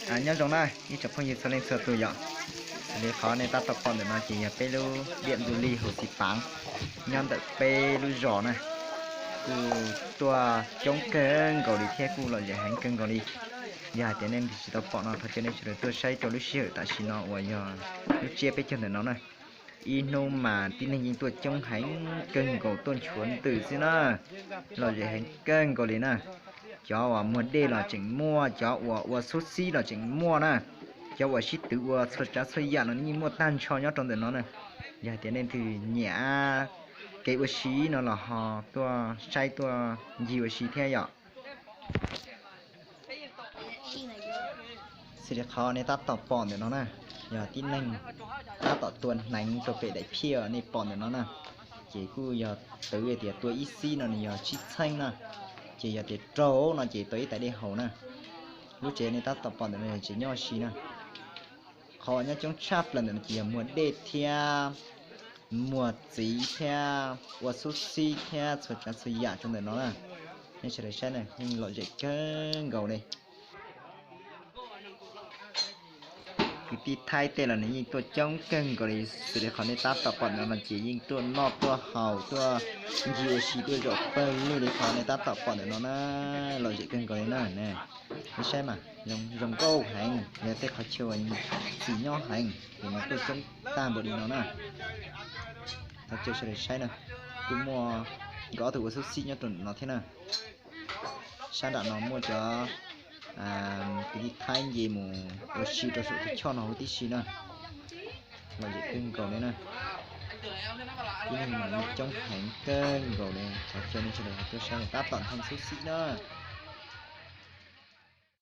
Nyob zoo na ib tsoom phooj ywg txhua leej txhua tus yom. Xws li qhov nej tab tom pom ntawm no ces yog peb lub diam ntu li hauv xis paav nyob ntawm peb lub zos na. Kuj tuaj coob kawg nkaus li thiab kuj lom zem heev kawg nkaus li. Yog hais tias nej tsis tau pom no thov caw nej sawv daws tuaj saib rau lub sij hawm tam sim no uas yog lub tsiab peb caug ntawm no na. Ib hnub mas tib neeg yeej tuaj coob heev kawg nkaus tuaj nchuav ntws xwb na. Lom zem heev kawg nkaus li na. Cov uas muag dej los tseem muaj, cov uas ua xub xib los tseem muaj na. Cov uas sib twv ua txhua tsav txhua yam no yeej muaj tag nrho nyob rau ntawm no na. Yog hais tias nej leej twg nyiam kev ua si no los ho tuaj saib tuaj ncig ua si thiab yom. Xws li qhov nej tab tom pom ntawm no na, yog tib neeg tab tom tua hneev rau pem daim phiaj nej pom ntawm no na. Ces kuj yog twv tias tua ib xib no nws yog tsib txheej na. Ces yog tias raug no ces tau ib tais dej haus na. Lub tsev nej tab tom pom ntawm no yog tsev nyob ua si na. Qhov uas nyob coob tshaj plaws ntawm no ces yog muag dej thiab muag txiv thiab ua xub xib thiab txhua tsav txhua yam rau ntawm no na. Nej sawv daws saib na, yeej lom zem kawg nkaus li. Kwv tij Thaib tej los nws yeej tuaj coob kawg nkaus li, xws li qhov nej tab tom pom ntawm no ces yeej tuaj noj tuaj haus tuaj ncig ua si tuaj zaum pawg lug li qhov nej tab tom pom ntawm no na. Lom zem kawg nkaus li na. Nej saib mas, zoo nkauj heev, yog tej qhov chaw uas txiv nyob heev ces nws tuaj coob tag npaum li no na. Thov caw sawv daws saib na, kuj muaj nkawd ob tug ua xub xib nyob rau ntawm no thiab na. Sab nram no muaj cov kwv tij Thaib nce mus ua si rau saum tus choj no huv tib si na. Lom zem kawg nkaus li na. Tib neeg mas yeej coob heev kawg nkaus li, thov caw nej sawv daws tuaj saib tab tom nthee xub xib na.